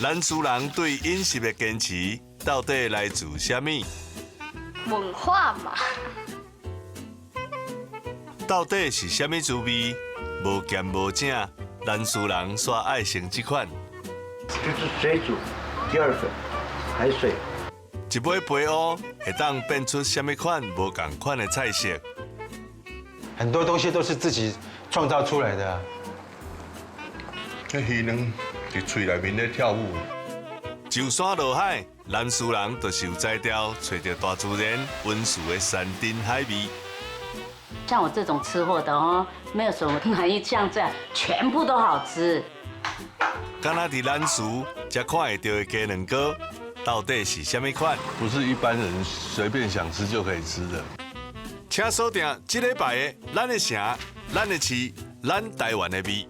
蘭嶼人對飲食的堅持，到底來自啥物？文化嘛。到底是啥物滋味？無鹹無正，蘭嶼人煞愛成這款。這是水煮，第二個海水。一尾白烏會當變出啥物款無仝款的菜色？很多東西都是自己創造出來的啊。這魚卵佇喙內面咧跳舞。上山落海，蘭嶼人就是有才調，揣著大自然溫存的山珍海味。像我這種吃貨的哦，沒有什麼難以像這樣，全部都好吃。敢若佇蘭嶼才看會著的雞卵糕，到底是啥物款？不是一般人隨便想吃就可以吃的。請鎖定這禮拜的咱的城、咱的市、咱台灣的味。